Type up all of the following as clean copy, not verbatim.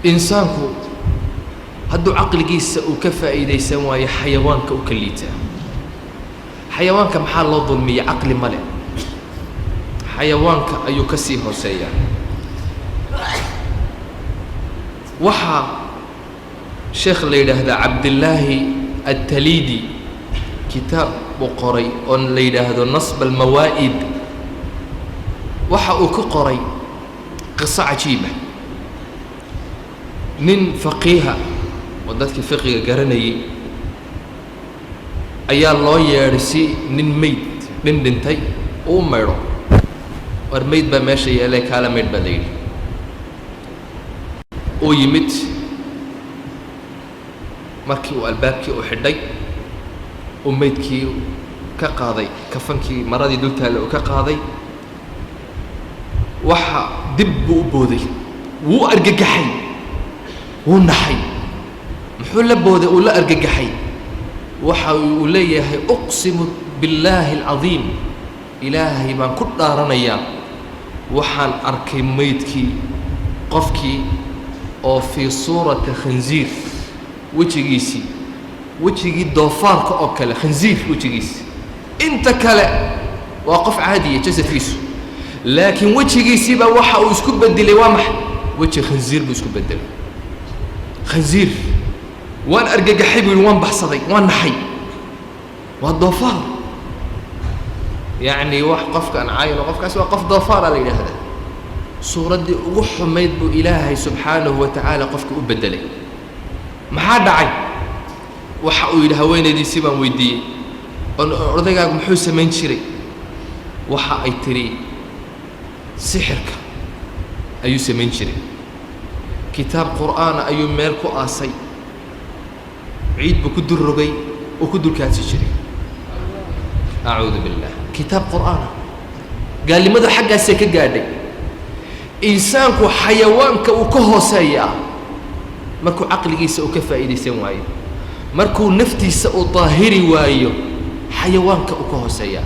Insaanku hadduu caqligiisa uu ka faa'iidaysan waayo, xayawaanka u ka liitaa. Xayawaanka maxaa loo dulmiya? Caqli ma leh. Xayawaanka ayuu ka sii hooseeyaa. Waxaa sheekh la yidhaahdaa Cabdillaahi Altaliidi kitaab uu qoray oo la yidhaahdo Nasb Almawaa'id. Waxa uu ku qoray qiso cajiiba. Nin faqiiha oo dadkii fiqiga garanayay ayaa loo yeedhay si nin meyd nin dhintay uu maydho. War, meyd baa meesha yeelay, kaala maydh baa la yidhi. Uu yimid. Markii uu albaabkii u xidhay, uu meydkii ka qaaday kafankii, maradii dultaale uu ka qaaday, waxa dib buu u booday. Wuu argagaxay, wuu naxay. Muxuu la booday? Uu la argagaxay. Waxa uu leeyahay: "Uqsimu billaahi alcadiim, Ilaahay baan ku dhaaranayaa, waxaan arkay meydkii, qofkii oo fii suurati khinziir, wejigiisii wejigii doofaarka oo kale, khinziir wejigiisi. Inta kale waa qof caadiya jasadkiisu, laakiin wejigiisiibaa waxa uu isku bedelay, waa maxay? Weji khinziir buu isku bedelay, khinziir. Waan argagaxay," buu yidhi, "waan baxsaday, waan naxay. Waa doofaar." Yacni wax qofka aan caayino, qofkaasi waa qof doofaara la yidhaahdaa. Suuraddii ugu xumayd buu Ilaahay subxaanahu wa tacaala qofka u beddelay. Maxaa dhacay? Waxa uu yidhi: "Haweenaydiisii baan weydiiyey, odaygaagu muxuu samayn jiray? Waxa ay tidhi: sixirka ayuu samayn jiray. Kitaab Qur'aana ayuu meel ku aasay, ciid buu ku dul rogay, uu ku dulkaadsi jiray." Acuudu billah. Kitaab Qur'aana. Gaalnimadu xaggaasay ka gaadhay. Insaanku xayawaanka uu ka hooseeyaa markuu caqligiisa uu ka faa'iidaysan waayo, markuu naftiisa uu daahiri waayo, xayawaanka uu ka hooseeyaa.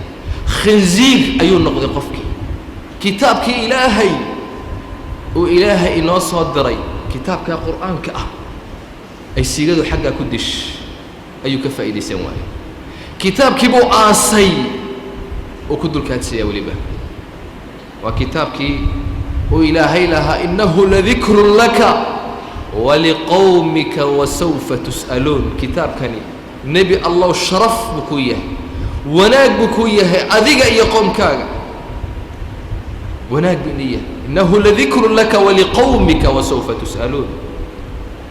Khinziir ayuu noqday qofkii. Kitaabkii Ilaahay uu Ilaahay inoo soo diray, kitaabka Qur'aanka ah ay siigadu xaggaa ku dish, ayuu ka faa'iidaysan waayey. Kitaabkii buu aasay uu ku dulkaadsiyaa. Weliba waa kitaabkii uu Ilaahay lahaa: "Innahu ladikrun laka waliqowmika wasawfa tus'aluun." Kitaabkani, Nebi Allow, sharaf buu ku yahay, wanaag buu ku yahay adiga iyo qoomkaaga, wanaag buu ini yahay. "Innahu ladikrun laka waliqowmika wasawfa tus'aluun."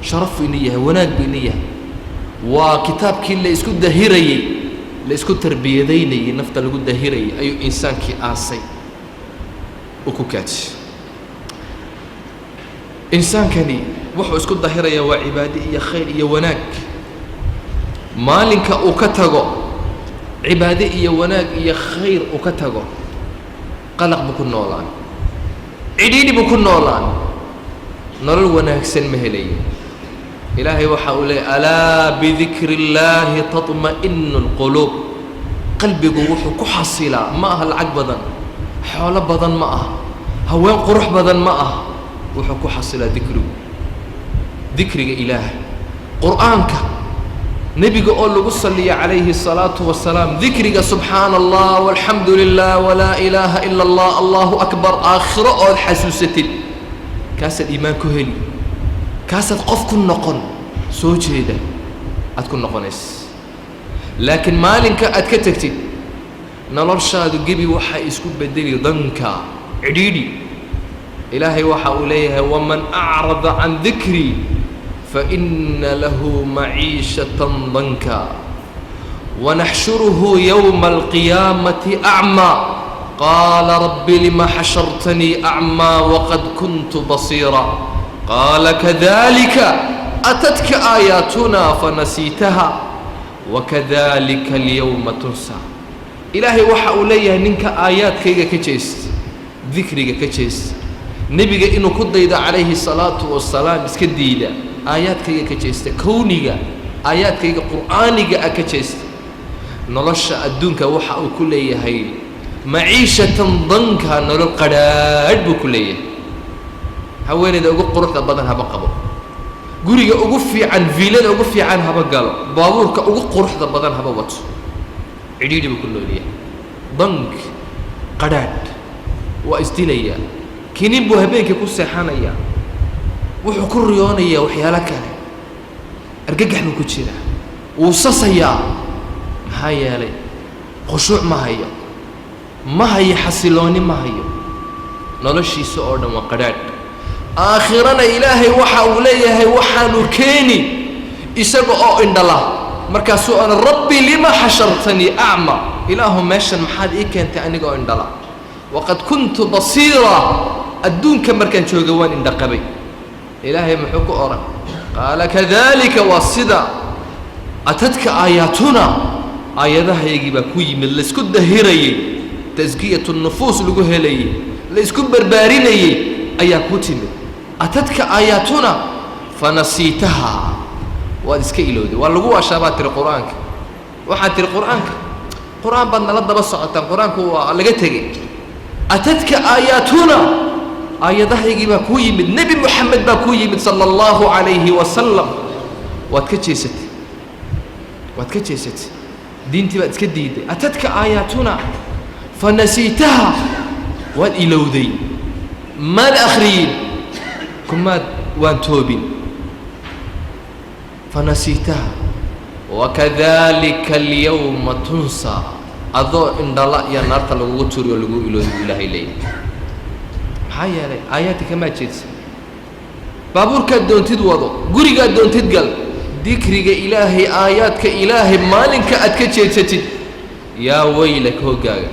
Sharaf buu ini yahay, wanaag buu ini yahay. Waa kitaabkii la isku dahirayey, la isku tarbiyadaynayey, nafta lagu dahirayay, ayuu insaankii aasay uu ku kaaji. Insaankani wuxuu isku dahirayaa waa cibaado iyo khayr iyo wanaag. Maalinka uu ka tago cibaado iyo wanaag iyo khayr uu ka tago, qalaq buu ku noolaan, cidhiidhi buu ku noolaan, nolol wanaagsan ma helayo. Ilaahay waxa uu leeyay: "Alaa bidikri illaahi taطma'inu اlquluub." Qalbigu wuxuu ku xasilaa ma aha lacag badan, xoolo badan ma aha, haween qurux badan ma aha. Wuxuu ku xasilaa dikrigu, dikriga Ilaahay, Qur'aanka, nebiga oo lagu saliya calayhi الsalaatu wasalaam, dikriga subxaana Allah walxamdu lilah walaa ilaaha ila Allah, allahu akbar, aakhiro ood xasuusatid, kaasaad iimaan ku heli, kaasaad qof ku noqon soo jeeda aad ku noqonaysa. Laakiin maalinka aad ka tegtid, noloshaadu gebi waxay isku bedeli danka, cidhiidhi. Ilaahay waxa uu leeyahay: "Waman acrada can dikrii faina lahu maciishatan danka wanaxshuruhu yowma alqiyaamati acmaa qaala rabbi lima xashartanii acmaa waqad kuntu basiira qaala kadalika atatka aayaatunaa fanasiitaha wakadalika alyowma tunsa." Ilaahay waxa uu leeyahay: ninka aayaadkayga ka jeesta, dikriga ka jeesta, nebiga inuu ku daydo calayhi salaatu wasalaam iska diida, aayaadkayga ka jeesta, kowniga, aayaadkayga qur'aaniga ah ka jeesta, nolosha adduunka waxa uu ku leeyahay maciishatan danka, nolol qadhaadh buu ku leeyahay. Haweenayda ugu quruxda badan haba qabo. Guriga ugu fiican, viilada ugu fiican haba galo, baabuurka ugu quruxda badan haba wato, cidhiidhi buu ku noolyahay, dank, qadhaadh, waa isdilayaa, kinin buu habeenkii ku seexanayaa, wuxuu ku riyoonayaa waxyaalo kale, argagax buu ku jiraa, wuu sasayaa. Maxaa yeelay khushuuc ma hayo, ma hayo xasilooni, ma hayo. Noloshiisa oo dhan waa qadhaadh. Aakhirana Ilaahay waxa uu leeyahay waxaanu keeni isaga oo indhala. Markaasuu ana rabbi lima xashartanii acma, Ilaahu meeshan maxaad ii keentay aniga oo indhala? Waqad kuntu basiira, adduunka markaan jooga waan indhaqabay. Ilaahay muxuu ku odhan? Qaala kadalika, waa sida, atadka aayaatuna, aayadahaygii baa ku yimid, laysku dahirayey, taskiyatu nufuus lagu helayey, laysku barbaarinayey ayaa ku timid. Atadka aayaatuna fanasiitaha, waad iska ilowday, waa lagu waashaa baad tiri qur-aanka. Waxaad tiri qur-aanka, qur-aan baad nala daba socotaan, qur-aanku waa laga tegey. Atadka aayaatuna, aayadahaygii baa kuu yimid, Nebi Moxamed baa kuu yimid sala allahu calayhi wasalam, waad ka jeesatay, waad ka jeesatay, diintii baad iska diiday. Atadka aayaatuna fanasiitaha, waad ilowday, maad akhriyin, kumaad waan toobin. Fanasiitaha wakadalika alyawma tunsaa, adoo indhala iyo naarta lagugu turi oo lagu ilooday buu Ilaahay leeyahay. Maxaa yeelay aayaadka kamaa jeedsa. Baabuurkaad doontid wado, gurigaad doontid gal, dikriga Ilaahay, aayaadka Ilaahay maalinka aad ka jeedsatid, yaa waylak, hoggaaga.